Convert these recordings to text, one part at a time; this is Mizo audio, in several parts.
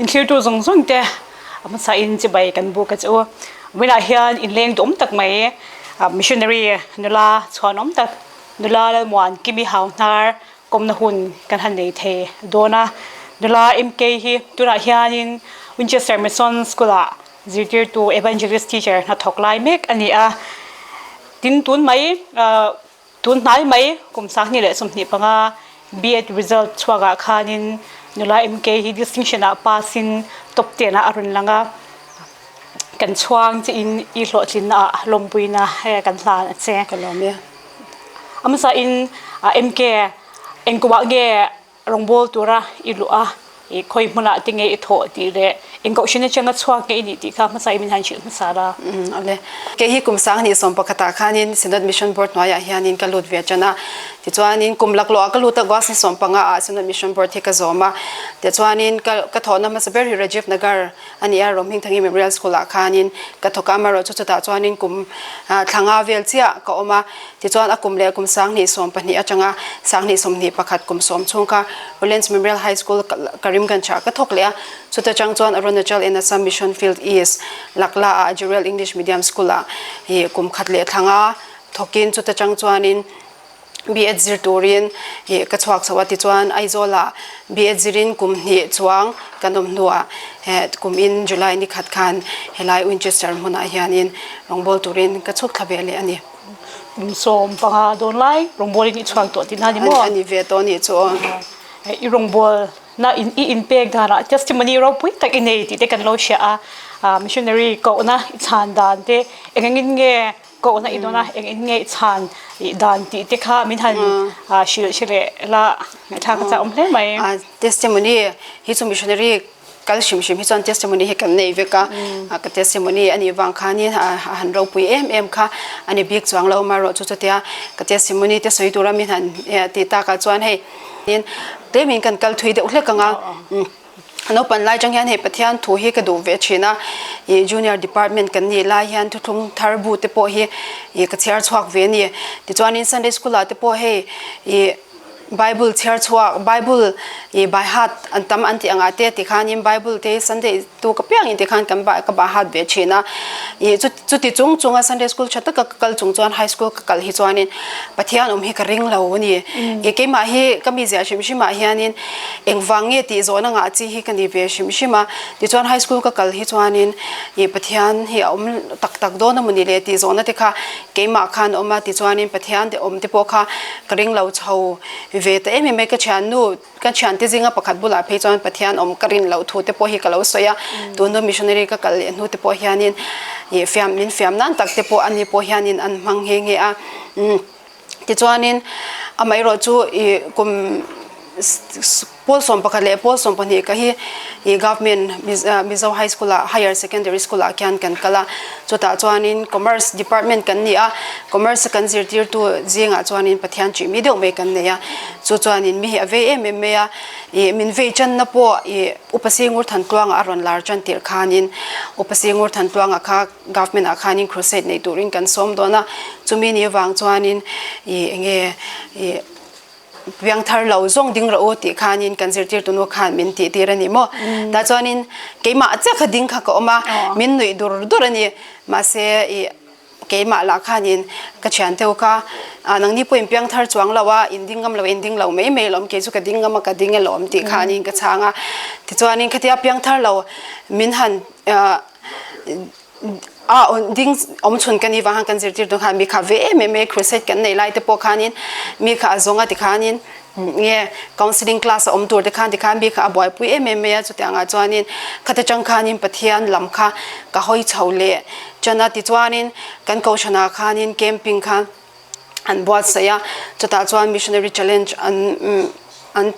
Min thlirtu zawng zawng te a hmasa in chibai kan buk a che u. Vawiinah hian inleng duhawm tak mai missionary nula chhuanawm tak nula Lalmuan Kimi Hauhnar kawmna hun kan han nei thei dawn a. Nula MK hi tunah hianin Winchester Mission School ah zirtirtu Evangelist teacher hnathawk lai mek a ni a. Tin tun mai Tun hnai mai kum 2025 B.Ed result chhuakah khanin nula MK hi distinction ah pass in top ten ah a rawn lang a, kan chhuang chiin i hlawhtlinna ah lawmpuina kan hlan a che. Ka lawm e. A hmasa in MK engkumah nge Rawngbawl tura i luh a, i khawi hmunah te nge i thawh tih leh eng kohhran atanga chhuak nge i nih tih kha hmasa i min han hrilh hmasa la. Awle. Kei hi kum 2011 ah khanin Synod Mission Board hnuaiah hianin ka lut ve tan a. Tichuanin kum laklawh ah ka lut a, Goa 15 ah Synod Mission Board hi ka zawm a. Tichuanin ka ka thawhna hmasa ber hi Rajiv Nagar a ni a, Romhingthangi Memorial School ah khanin ka thawk a, amaherawhchu chu chutah chuanin kum thla nga vel chiah ka awm a. Tichuan a kum leh kum 2020 atanga 2021 kum sawm chhung kha Reliance Memorial High School Karimganj ah ka thawk leh a, chuta chang chuan Arunachal in Assam Mission Field East Lakla ah Jurel English Medium School ah ih kum khat leh thlanga thawkin chuta chang chuanin B.Ed zir turin ih ka chhuak chho a, tichuan Aizawl ah B.Ed zirin kum hnih chuang kan awm hnuah kum in July ni khat khan helai Winchester hmunah hianin rawngbawl turin ka chhuk thla ve leh a ni. Kum 15 dawn lai rawngbawlin i chhuak tawh tihna a ni maw? A ni ve tawh a nih chu aw. I rawngbawlna i inpek danah testimony ropui tak i nei tih te kan lo hria a, missionary kohna i chhan dan te eng engin nge kohna i dawn a, eng engin nge i chhan dan tih te kha min han hrilh hre leh la ngaihthlak a chakawm hle mai. Testimony hi chu missionary Kal hrim hrim hi chuan testimony hi kan nei vek a, ka testimony a nih vang khanin a han ropui em em kha a ni bik chuang lo amaherawh chu chutia ka testimony te sawi tura min han tih takah chuan hei tlemin kan kal thui deuh hlek ang a, naupan lai atang hian hei Pathian thu hi ka duh ve thin a, ih junior department kan nih lai hian thuthlung thar bu te pawh hi ih ka chhiar chhuak ve a ni, tichuanin Sunday school ah te pawh hei ih. Bible chhiar chhuak, Bible i by heart an tam an tih angah te tikhanin Bible te hi Sunday tu ka piangin tikhan kan bah ka bah heart ve thin a. I chuti chung chunga Sunday school tha taka ka kal chung chuan high school ka kal hi chuanin Pathian awm hi ka ring lo a ni. I keimah hi ka mizia hrim hrimah hianin engvang nge tih zawhna ngah chi hi ka ni ve hrim hrim a. Tichuan high school ka kal hi chuanin i Pathian hi a awm tak tak dawn a mawni le tih zawhna te kha keimah khan awm a. Tichuanin Pathian te awm te pawh kha Ka ring lo chho ve ta em em mai, ka thiannu, ka thiante zinga pakhat bulah phei chuan Pathian awm ka rin loh thu te pawh hi ka lo sawi a, tun missionary ka kal leh hnu te pawh hianin ih fiam min fiam nan tak te pawh ani pawh hianin an hmang nghe nghe a, tichuanin amaherawh chu ih kum Pawl 11 leh pawl 12 ka hi ih government Mizo High School ah Higher Secondary School ah khian kan kal a, chutah chuanin Commerce Department kan ni a, Commerce a kan zirtirtu zingah chuanin Pathian chih mi deuh mai kan nei a, chu chuanin mi hi a vei em em mai a, ih min vei channa pawh ih Upa Singur Thantluanga a rawn lar tan tirh khanin Upa Singur Thantluanga kha government ah khanin crusade nei turin kan sawm dawn a, chumi ni avang chuanin ih enge ih. Piang thar lo zawng ding rawh u tih khanin kan zirtirtu nu khan min tih tir a ni maw. Tah chuanin keimah chiah kha ding kha ka awm a, min nuih dur dur a ni. Mahse ih keimah lah khanin ka thian teu kha nangni pawhin piang thar chuang lo a, in ding ngam lo in ding lo mai mai alawm, kei chu ka ding ngam a ka ding alawm tih khanin ka chhang a. Tichuanin khatia piang thar lo min han A ding awm chhun kan nih vang khan kan zirtir tur khan mi kha ve em em e crusade kan nei lai te pawh khanin mi kha a zawng a tikhanin nge counselling class a awm tur te khan tikhan mi kha a buaipui em em mai a chutiang ah chuanin khata tang khanin Pathian lam kha ka hawi chho leh tan a tichuanin kan kohhran ah khanin camping kha an buatsaih a, chutah chuan missionary challenge an an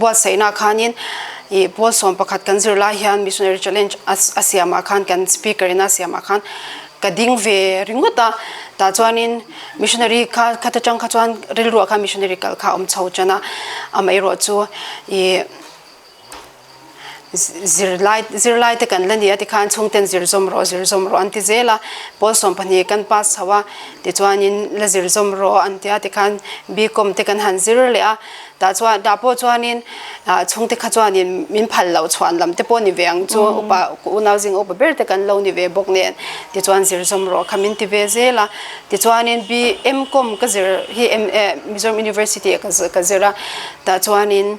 buatsaihna khanin ih pawl 11 kan zir lai hian missionary challenge a a siamah khan kan speaker in a siamah khan ka ding ve ringawt a, tah chuanin missionary kha khata tang kha chuan rilruah khan missionary kal kha a awm chho tan a, amaherawhchu ih. Zirlai zirlai te kan la ni a tikhan chhungten zir zawm rawh zir zawm rawh an ti zel a, pawl 12 kan pass chho a tichuanin la zir zawm rawh an ti a tikhan B.Com te kan han zir leh a tah chuan tah pawh chuanin ah chhungte kha chuanin min phal loh chhuan lam te pawh ni ve ang chu upa unau zing upa ber te kan lo ni ve bawk nen tichuan zir zawm rawh kha min ti ve zel a tichuanin B.M.Com ka zir hi Mizoram University ah ka zir a tah chuanin.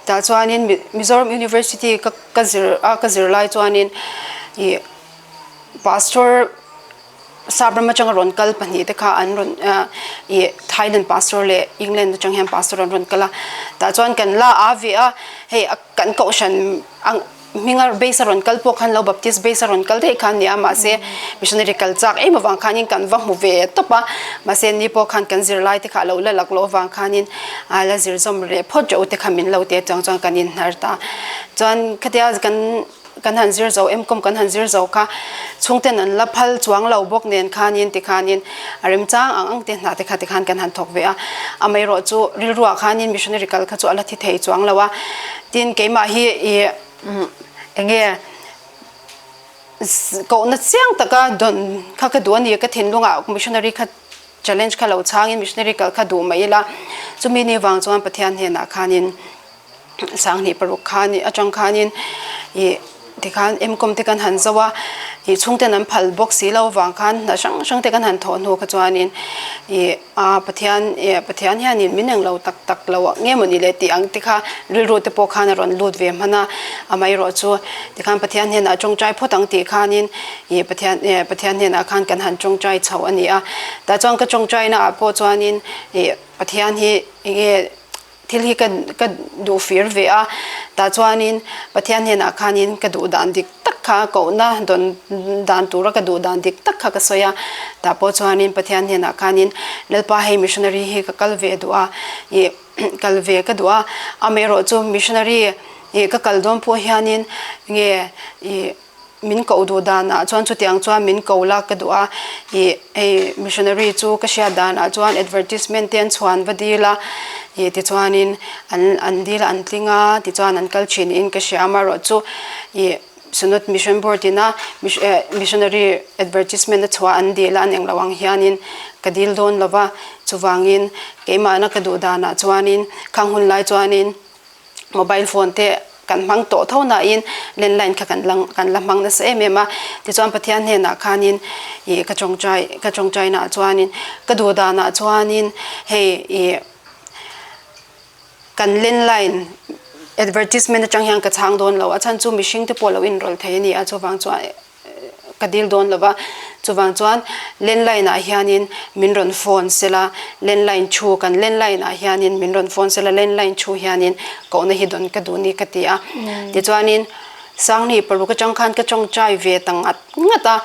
Tah chuanin Mizoram University ka ka zir a ka zir lai chuanin ih pastor sap ram atanga rawn kal pahnih te kha an rawn ih Thailand pastor leh England atang hian pastor an rawn kal a tah chuan kan la a ve a hei kan kohhran ang. Hminga base a rawn kal pawh khan lo Baptist base a rawn kal daih kha a nia mahse missionary kal chak em avang khanin kan va hmu ve tawp a mahse ni pawh khan kan zirlai te kha a lo la lak loh avang khanin a la zir zawm leh phawt reuh te kha min lo ti a chuang chuan kan inhnar ta chuan khatia kan kan han zir zo M.Com kan han zir zo kha chhungten an la phal chuang lo bawk nen khanin tikhanin a remchang ang ang te hna te kha tikhan kan han thawk ve a amaherawh chu rilruah khanin missionary kal kha chu a la thi thei chuang lo a. Tin, keimah hi i eng nge kohna chiang taka dawn kha ka duh a ni, ka thinlungah missionary kha challenge kha lo chhangin missionary kal kha duh mai ila, chumi ni vang chuan Pathian hnenah khanin sanghnih paruk khan atang khanin i Tikhan M.Com te kan han zo a, ih chhungten an phal bawk si lo avang khan hna hrang hrang te kan han thawh hnu kha chuanin ih a Pathian ih Pathian hianin min englo tak tak lo nge mawni le tih ang te kha rilru te pawh khan a rawn lut ve hman a, amaherawh chu tikhan Pathian hnenah tawngtai phawt ang tih khanin ih Pathian ih Pathian hnenah khan kan han tawngtai chho a ni a, tah chuan ka tawngtaina ah pawh chuanin ih Pathian hi enge Thil hi ka ka duh fir ve a, tah chuanin Pathian hnenah khanin ka duh dan dik tak kha kohna dawn dan tura ka duh dan dik tak kha ka sawi a, tah pawh chuanin Pathian hnenah khanin Lalpa hei missionary hi ka kal ve duh a, ih kal ve ka duh a, amaherawh chu missionary ih ka kal dawn pawh hianin nge ih Min koh duh danah chuan chutiang chuan min ko la ka duh a, ih hei missionary chu ka hriat danah chuan advertisement te an chhuan va dil a, ih tichuanin an an dil a an tling a tichuan an kal thin in ka hria amaherawh chu ih Synod Mission Board ina missionary advertisement a chhuah an dil a an englo ang hianin ka dil dawn lo va chuvangin keimahna ka duh danah chuanin khang hun lai chuanin. Mobile phone te kan hmang tawh tho nain landline kha kan la kan la hmang nasa em em a, tichuan Pathian hnenah khanin ih ka tawngtai ka tawngtainaah chuanin ka duh danah chuanin hei ih kan landline advertisement atang hian ka chhang dawn lo a chhan chu mihring te pawh lo inrawlh thei a ni a chuvang chuan Ka dil dawn lo va, chuvang chuan landline ah hianin min rawn phone sela, landline thu kan landline ah hianin min rawn phone sela, landline thu hianin kohna hi dawn ka duh ni ka ti a. Tichuanin Sanghnih paruk atang khan ka tawngtai ve ta ngat ngat a,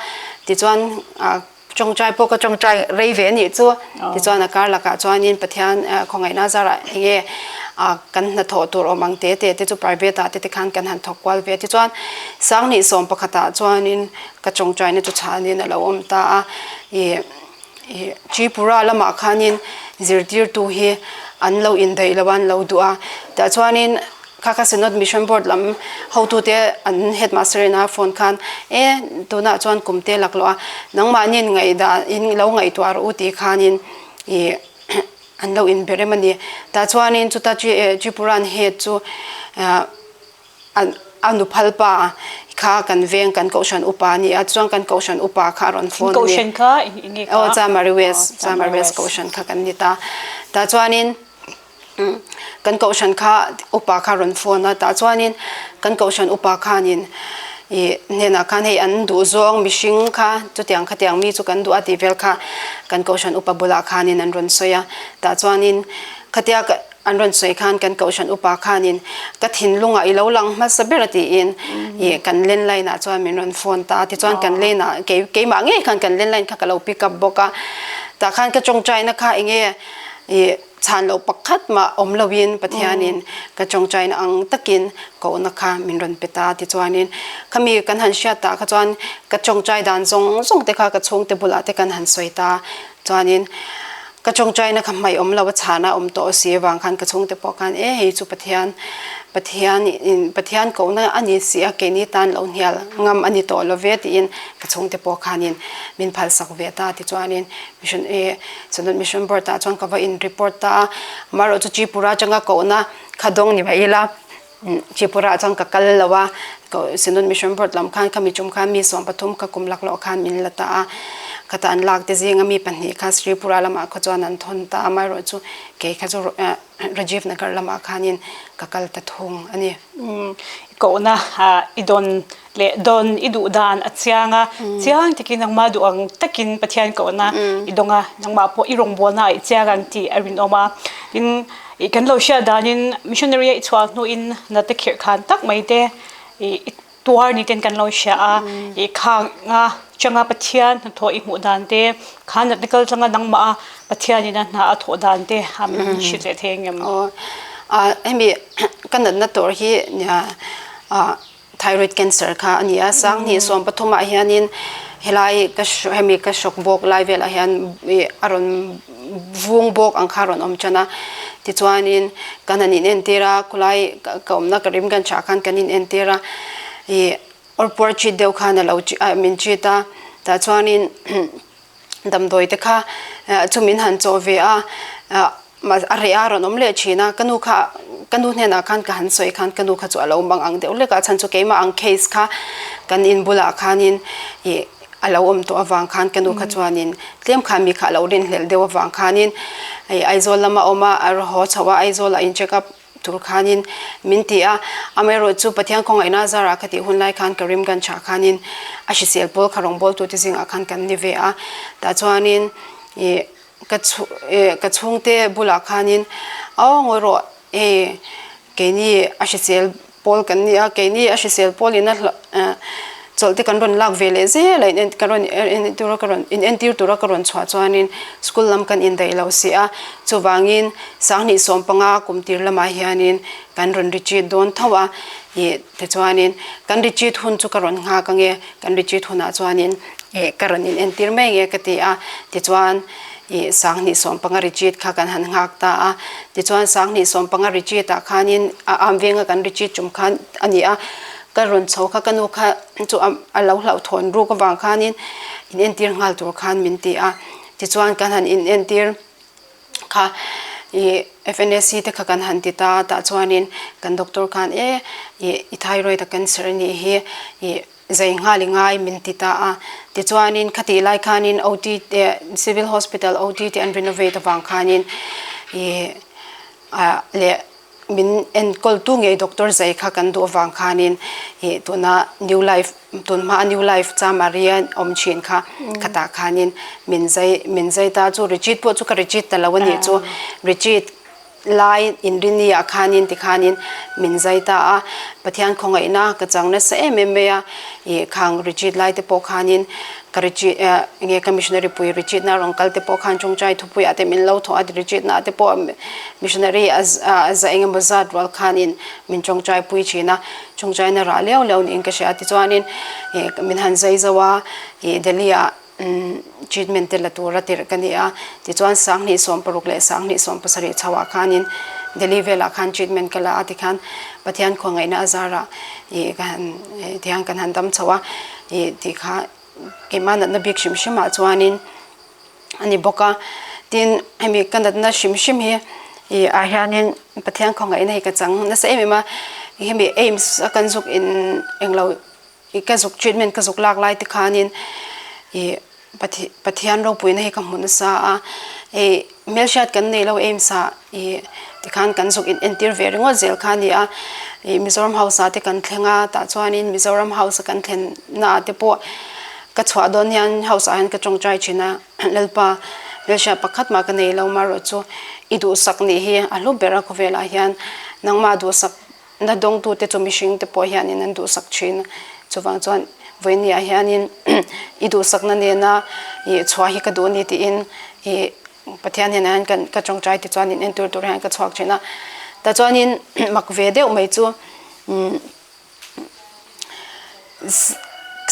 tichuan ah tawngtai pawh ka tawngtai rei ve a nih chu, tichuan a kar lakah chuanin Pathian khawngaihna zarah enge ah kan hnathawh tur awm ang te te te chu private ah te te khan kan han thawk kual ve a, tichuan Sanghnih sawm pakhatah chuanin ka tawngtaina chu chhanin a lo awm ta a, ih ih Tripura lamah khanin zirtirtu hi an lo indaih lo a, an lo duh a, tah chuanin kha kha Synod Mission Board lam hotute an headmaster ina phone khan e tunah chuan kum te lak loh a, nangmahniin ngaihdan in lo ngaihtuah rawh u tih khanin ih an lo inbe rem a ni. Tah chuanin chuta Tripura an head chu ah. A nu phal pa kha kan veng kan kohhran upa a ni a, chuan kan kohhran upa kha a rawn phone a ni. Kohhran kha eng nge kha? Aw Chamari West, Chamari West kohhran kha kan ni ta. Tah chuanin kan kohhran kha upa kha a rawn phone a, tah chuanin kan kohhran upa khanin ih hnenah khan hei an duh zawng mihring kha chutiang khatiang mi chu kan duh a tih vel kha kan kohhran upa bulah khanin an rawn sawi a, tah chuanin khatia An rawn sawi khan kan kohhran upa khanin ka thinlungah i lo lang hmasa ber a tiin ih kan landline ah chuan min rawn phone ta a, tichuan kan lane ah kei keimah ngei khan kan landline kha ka lo pick up bawk a, tah khan ka tawngtaina kha eng nge ih chhan loh pakhat mah awm loin Pathianin ka tawngtaina ang takin kohna kha min rawn pe ta a, tichuanin khami kan han hriat tah kha chuan ka tawngtai dan zawng zawng te kha ka chhungte bulah te kan han sawi ta chuanin. Ka tawngtaina kha hmaih awm lo a chhana awm tawh si avang khan ka chhungte pawh khan e hei chu Pathian Pathian in Pathian kohna a ni si a keini tan lo hnial ngam a ni tawh lo ve tiin ka chhungte pawh khanin min phalsak ve ta tichuanin mission e Synod Mission Board ah chuan ka va in report ta a amaherawhchu chu Tripura atanga kohna kha dawng ni mah ila Tripura ah chuan ka kal lo a, Synod Mission Board lam khan khami tum khan mi 13 kha kum laklawh khan min la ta a, khata an lak te zinga mi pahnih kha Tripura lamah kha chuan an thawn ta a, amaherawhchu kei kha chu Rajiv Nagar lamah khanin ka kal ta thung a ni. I kohna i dawn leh dawn i duh dan a chiang a, chiang takin nangmah duh ang takin Pathian kohna i dawng a, nangmah pawh i rawngbawlna ah i chiang ang tih a rinawm a. Tin, i kan lo hriat danin missionary a i chhuah hnuin nate khirh khan tak mai te i tuar ni ten kan lo hria a, i khang a changa Pathian hnathawh i hmuh dan te, khan natna kal changa nangmah a Pathianin a hna a thawh dan te a min hrilh leh thei ang em? Aw, hemi ka natna tur hi nia Thyroid cancer kha a ni a, Sanghnih 13 ah hianin helai ka hemi ka hrawk bawk lai velah hian ih a rawn vung bawk ang kha a rawn awm tan a, tichuanin kan han inentir a khawlai ka awmna ka rim kan chah khan kan inentir a ih awrpuar chit deuh khan a lo min chit a tah chuanin Damdawi te kha chu min han chawh ve a, a reh a rawn awm leh thin a, ka nu kha ka nu hnenah khan ka han sawi khan ka nu kha chu a lo mang ang deuh hlek a, chhan chu keimah ang case kha kan in bulah khanin ih a lo awm tawh avang khan ka nu kha chuanin tlem khan mi kha a lo rinhlelh deuh avang khanin hei Aizawl lama awm a, a haw chho a Aizawl ah in check up Tur khanin min ti a, amaherawh chu Pathian khawngaihna zarah ka tih hun lai khan ka rim kan chah khanin a hrisel pawl kha rawngbawltute zingah khan kan ni ve a, tah chuanin ih ka chhu ih ka chhungte bulah khanin aw ngawi rawh hei keini a hrisel pawl kan ni a, keini a hrisel pawlin a hla eh chawlh te kan rawn lak ve leh zel a in ka rawn entir a ka rawn inentir tura ka rawn chhuah chuanin school lam kan indaih lo si a, chuvangin 2015 kum tir lamah hianin kan rawn retreat dawn tho a, ih tichuanin kan retreat hun chu ka rawn nghak ange, kan retreat hunah chuanin ih ka rawn inentir mai nge ka ti a, tichuan ih 2015 retreat kha kan han nghak ta a, tichuan 2015 retreat ah khanin a am venga kan retreat tum khan a ni a, ka rawn chho kha ka nu kha chu a lo hlauhthawn ruk avang khanin inentir nghal tur khan min ti a, tichuan kan han inentir. kha ih FNAC te kha kan han ti ta tah chuanin kan doctor khan e ih i thyroid a cancer a nih hi ih zai nghal i ngai min ti ta a tichuanin khatih lai khanin OT te civil hospital OT te an renovate avang khanin ih ah leh Min enkawltu ngei Doctor Zai kha kan duh avang khanin ih tuna New Life tun hmaa New Life Chamaria awm thin kha khatah khanin min zai min zai ta chu retreat pawh chu ka retreat ta lo a nih chu retreat lai inrini ah khanin tikhanin min zai ta a Pathian khawngaihna ka chang nasa em em mai a ih khang retreat lai te pawh khanin ka retreat eh nge ka missionary pui retreat na rawn kal te pawh khan tawngtai thupui ah te min lo thawh a retreat na te pawh Missionary a za eng emaw zat rual khanin min tawngtai pui thin a, tawngtaina rah leu leu niin ka hria a. Tichuanin ih min han zai zo a, ih Delhi ah treatment te la tura tirh ka ni a. Tichuan 2016 leh 2017 chho ah khanin Delhi velah khan treatment ka la a tikhan Pathian khawngaihna a zarah ih ka han tihian kan han dam chho a ih tih kha keimah natna bik hrim hrim ah chuanin a ni bawk a tin hemi ka natna hrim hrim hi ih ah hianin Pathian khawngaihna hi ka chang nasa em em a hemi AIMS a kan zuk in englo ih ka zuk treatment ka zuk lak lai te khanin ih Pathian ropuina hi ka hmu nasa a hei hmelhriat kan nei lo AIMS ah ih tikhan kan zuk in entir ve ringawt zel kha a ni a ih Mizoram house ah te kan thleng a tah chuanin Mizoram house a kan thlen na ah te pawh Ka chhuah dawn hian house ah hian ka tawngtai thin a, Lalpa hmelhriat pakhat mah ka nei lo marawh chu i duhsak nih hi a hlu ber a khawvelah hian nangmah duhsak na dawngtute chu mihring te pawh hianin an duhsak thin a, chuvang chuan vawiini ah hianin i duhsakna nena i chhuah hi ka duh a ni tiin i Pathian hnenah hian kan ka tawngtai ti chuan in entir tur hian ka chhuak thin a, tah chuanin mak ve deuh mai chu umm.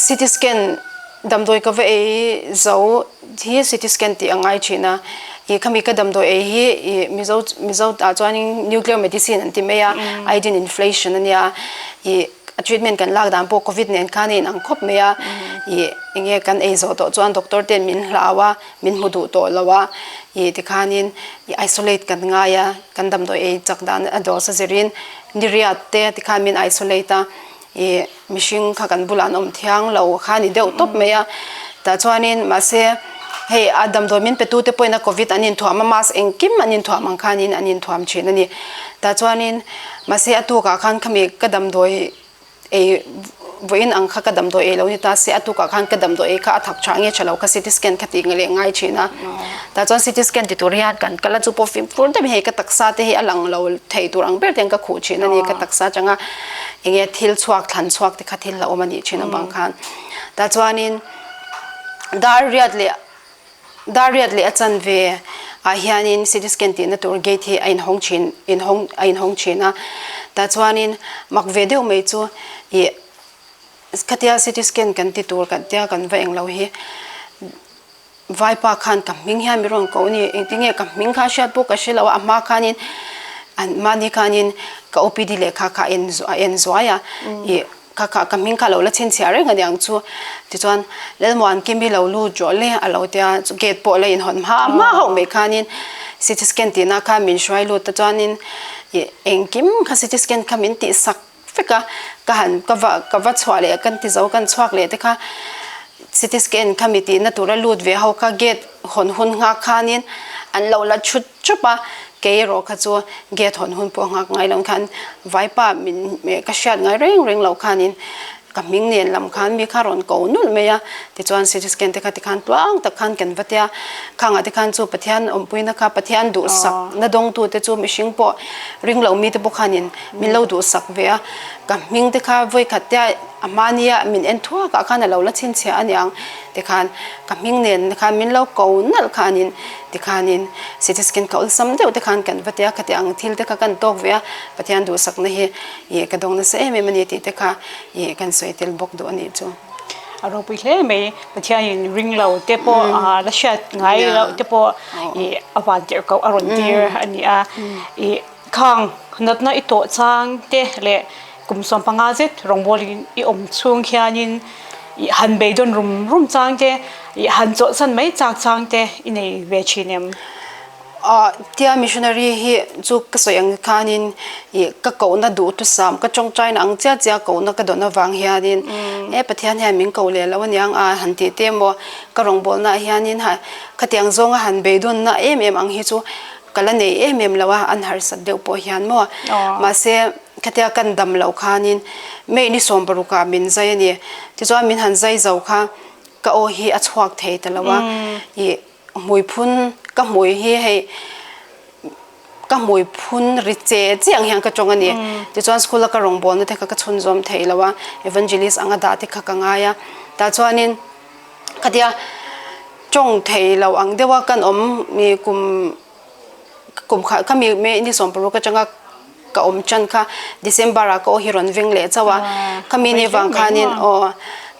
CT scan damdawi ka va ei zo hi CT scan tih a ngai thin a. Ih khami ka damdawi ei hi ih Mizo Mizo ah chuanin nuclear medicine an ti mai a, iodine inflation a nia. Ih a treatment kan lak dan pawh covid nen khan a inang khawp mai a. Ih enge kan ei zawh tawh chuan doctor ten min hlau a, min hmu duh tawh lo a. Ih tikhanin ih isolate kan ngai a, kan damdawi ei chak dan a dose a zirin niriat te tikhan min isolate a. Ih mihring kha kan bulah an awm thiang lo kha a ni deuh tawp mai a tah chuanin mahse hei a damdawi min pe tute pawhin a covid an inthuam a mask engkim an inthuam ang khanin an inthuam thin a ni tah chuanin mahse a tukah khan khami ka damdawi ei vawiin ang kha ka damdawi ei lo ni ta se a tukah khan ka damdawi ei kha a thak tha nge tha lo kha ct scan kha tih leh ngai thin a tah chuan ct scan ti tur hian kan kal a chu pawh fimkhur deuhin hei ka taksa te hi a lang lo thei tur ang ber te hian ka khuh thin a ni ka taksa atanga. Enge thil chhuak thlan chhuak te kha thil la awm a nih thin avang khan tah chuanin dar riat leh dar riat leh a chanve ah hianin ct scan tihna tur gate hi a inhawng thin inhawng a inhawng thin a tah chuanin mak ve deuh mai chu ih khatia ct scan kan ti tur kan tia kan va englo hi. Vaipa khan ka hming hian mi rawn ko ni, engtin nge ka hming kha hriat pawh ka hre lo a, a hma khanin an mahni khanin ka OPD lehkha kha a en a en zuai a, ih kha kha ka hming kha a lo la chhinchhiah reng a niang chu, tichuan Lalmuankimi lo lut rawh le a lo tia gate pawh la inhawn hma hma hauh mai khanin CT scan tihna khan min hruai lut ta chuanin ih engkim kha CT scan kha min tihsak vek a, ka han ka va ka va chhuah leh kan ti zo kan chhuak leh te kha ct scan kha mi tihna tura lut ve ho kha gate hawn hun nghak khanin an lo la chhut chup a, kei erawh kha chu gate hawn hun pawh nghak ngai lo khan vaipa min ka hriat ngai reng reng loh khanin ka hming nen lam khan mi kha rawn ko nulh mai a, tichuan ct scan te kha tikhan tluang tak khan kan va tia, khangah te khan chu Pathian awmpuina kha Pathian duhsak na dawngtu te chu mihring pawh ring lo mi te pawh khanin Min lo duhsak ve a, ka hming te kha vawikhat te a hmania min en thuak ah khan a lo la chhinchhiah a niang tikhan ka hming nen khan min lo ko nalh khanin tikhanin CT scan ka awlsam deuh te khan kan va tia khati ang thil te kha kan tawk ve a, Pathian duhsakna hi ih ka dawng nasa em em a ni tih te kha ih kan sawi tel bawk duh a nih chu. A ropui hle mai, Pathianin ring lo te pawh la hriat ngai loh te pawh ih a van tirh koh a rawn tir a ni a, ih. Khang natna i tawh chang te leh kum 15 zet rawngbawlin i awm chhung hianin i han beidawn rum rum chang te, i han chawlhsan mai chak chang te i nei ve thin em? Ah, tia missionary hi chu ka sawi ang khanin i ka kohna duhthusam, ka tawngtaina ang chiah chiah kohna ka dawn avang hianin he Pathian hian min koh leh lo aniang a han tih te emaw ka rawngbawlnaah hianin khatiang zawnga han beidawnna em em ang hi chu Ka la nei em em lo a, an harsat deuh pawh hian maw. Mahse, khatia kan dam loh khanin May ni 16 ah min zai a ni. Tichuan min han zai zo kha ka aw hi a chhuak thei ta lo a. Ih hmui phun, ka hmui hi hei ka hmui phun ri che che ang hian ka tawng a ni. Tichuan school a ka rawngbawlna te kha ka chhunzawm thei lo a, evangelist anga dah te kha ka ngai a. Tah chuanin Khatia tawng thei lo ang deuha kan awm mi kum kum kha kha mi May ni 16 atanga ka awm tan kha December ah ka aw hi rawn veng leh chauh a khami ni vang khanin aw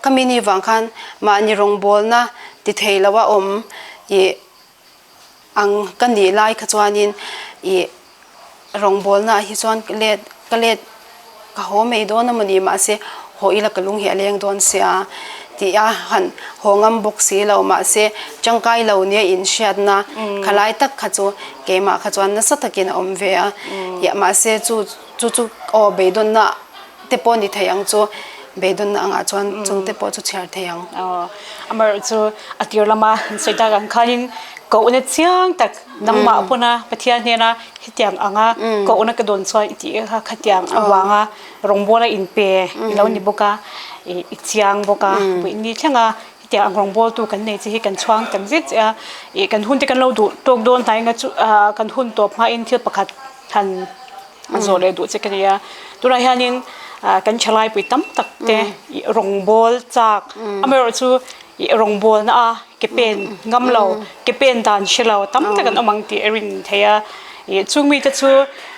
khami ni vang khan mahni rawngbawlna ti thei loa awm ih Ang ka nih lai kha chuanin ih rawngbawlna ah hi chuan ka let ka let ka haw mai dawn a mawni mahse haw ila ka lung hi a leng dawn sia tih a han haw ngam bawk si lo mahse tangkai lo nia inhriatna khalai tak kha chu keimah kha chuan nasa takin a awm ve a ih mahse chu chu chu aw beidawnna te pawh ni thei ang chu beidawnna angah chuan chung te pawh chu chhiar thei ang. Aw, amaherawh chu a tir lama an sawi tak ang khanin kohna chiang tak nangmah pawna Pathian hnena hetiang anga kohna ka dawn chuan i tih kha khatiang avanga rawngbawla inpe i lo ni bawk a, i chiang bawk a, puihni thlenga hetiang ang rawngbawltu kan nei che hi kan chhuang tak zet che a, ih kan hun te kan lo duh tawk dawn hnai nga chu kan hun tawp hmain thil pakhat han A zawh leh duh che ka nia. Tunah hianin kan thalaipui tam tak te rawngbawl chak amaherawh chu rawngbawlna a ke pen ngam lo ke pen dan hre lo tam tak an awm ang tih a rin thei a. Chung mite chu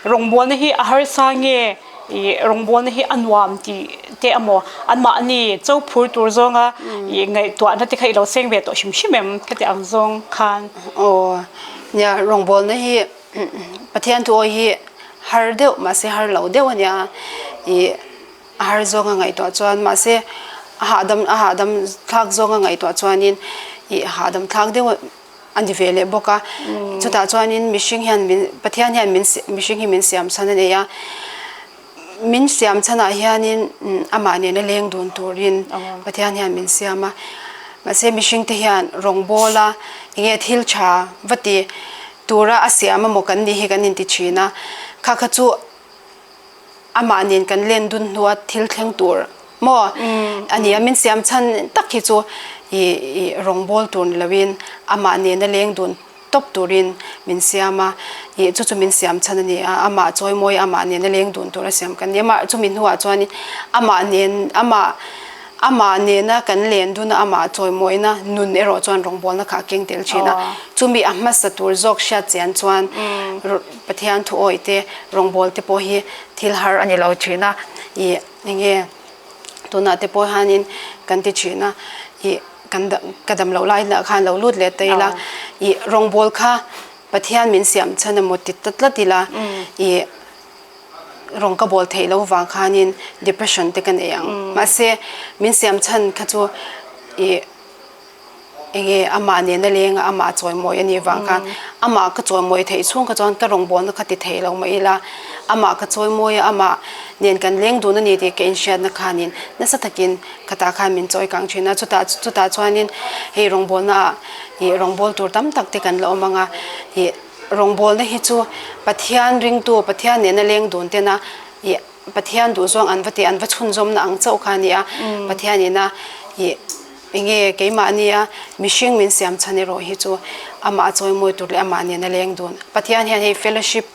rawngbawlna hi a harsa nge I rawngbawlna hi a nuam tih te emaw anmahni cho phur tur zawnga i ngaihtuahna te kha i lo seng ve tawh hrim hrim em khati ang zawng khan? Aw, nia rawngbawlna hi Pathian thu awi hi har deuh mahse har lo deuh a nia. I a har zawnga ngaihtuah chuan mahse a hahdam a hahdam thlak zawnga ngaihtuah chuanin i hahdam thlak deuh a ni ve leh bawk a. Chutah chuanin mihring hian min Pathian hian min mihring hi min siam chhan a nei a. Min siam chhanah hianin amah nena leng dun turin Pathian hian min siam a. Mahse mihringte hian rawngbawla enge thil tha va ti tura a siam emaw kan nih hi kan inti thin a. Kha kha chu amah nen kan len dun hnua thil thleng tur maw a ni a. Min siam chhan tak hi chu ih rawngbâwl tur ni loin amah nena leng dun tawp turin min siam a, ih chu chu min siam chhan a ni a. Amah chawimawi amah nena leng dun tura siam kan ni a. Amah chumi hnuah chuanin amah nen amah amah nena kan len dun a, amah chawimawina nun erawh chuan rawngbâwlna kha a keng tel thin a. Chumi a hmasa tur zawk hriat chian chuan Pathian thu awih te, rawngbâwl te pawh hi thil har a ni lo thin a, ih eng nge tunah te pawh hianin kan ti thin a, ih kan ka dam loh lai lah khan lo lut leh ta ila, ih rawngbâwl kha Pathian min siam chhan emaw ti ta tlat ila, ih rawng ka bawl theih loh vang khanin depression te ka nei ang. Mahse min siam chhan kha chu ih. Enge amah nena leng a, amah chawimawi a nih vang khan amah ka chawimawi theih chhung kha chuan ka rawngbawlna kha ti thei lo mah ila, amah ka chawimawi a, amah nen kan leng dun a ni tih ka inhriatna khanin nasa takin khatah khan min chawi kang thin a. Chutah chutah chuanin hei rawngbawlna ah ih rawngbâwl tur tam tak te kan la awm ang a, ih rawngbawlna hi chu Pathian ringtu, Pathian nena leng dun tena ih Pathian duhzawng an va tih an va chhunzawmna ang chauh kha a ni a, Pathian ina ih Enge keimahnia mihring min siam chhan erawh hi chu amah a chawimawi tur leh amah nen a leng dun. Pathian hian hei fellowship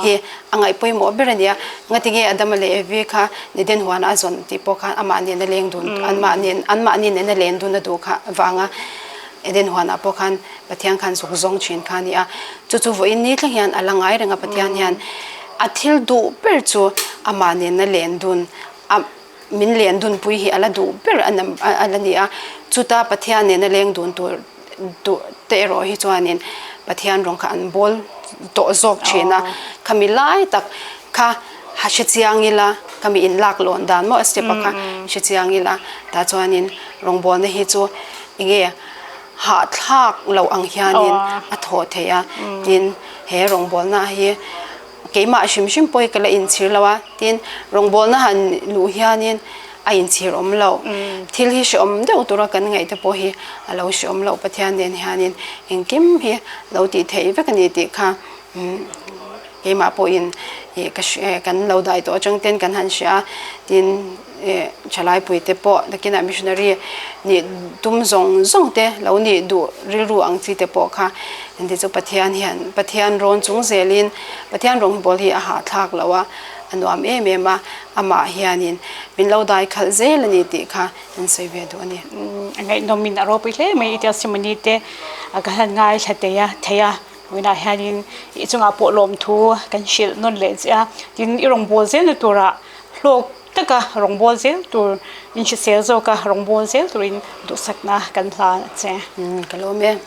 hi a ngaih pawimawh ber a nia. Ngatinge Adama leh Evi kha Eden huana a zawn tih pawh khan amah nen a leng dun, anmah nen anmahni nen a len dun a duh kha vanga Eden huanah pawh khan Pathian khan zuk zawng thin kha a ni a. Chu chu vawiin ni thleng hian a la ngai reng a Pathian hian a thil duh ber chu amah nen a len dun a Min len dunpui hi a la duh ber a a la ni a, chuta Pathian nena leng dun tur duh te erawh hi chuanin Pathian rawng kha an bawl tawh zawk thin a, khami lai tak kha ha hre chiang ila, khami inlak lawn dan maw a step a kha hre chiang ila, tah chuanin rawngbawlna hi chu enge hahthlak loh ang hianin a thawh theih a, tin he rawngbawlna hi. Keimah hrim hrim pawh hi ka la inchhir lo a, tin rawngbawlna han luh hianin a inchhir awm lo. Thil hi hrehawm deuh tura kan ngaih te pawh hi a lo hrehawm loh Pathian nen hianin engkim hi lo tih theih vek a ni tih kha keimah pawhin ih ka kan lo dai tawh atang ten kan han hria a, tin ih thalaipui te pawh nakinah missionary nih tum zawng zawng te lo nih duh rilru ang chi te pawh kha Engti chu Pathian hian Pathian rawn chung zelin Pathian rawngbâwl hi a hahthlâk lo a, a nuam em em a, amah hianin min lo dai khalh zel a ni tih kha an sawi ve duh a ni. A ngaihnawmin a ropui hle mai i testimony te ka han ngaithla thei a thei a tunah hianin i chungah pawh lawmthu kan hrilh nawn leh che a, tin i rawngbâwl zelna turah hlawk taka rawngbâwl zel tur in hrisel zawka rawngbâwl zel turin duhsakna kan hlan a che. Ka lawm e.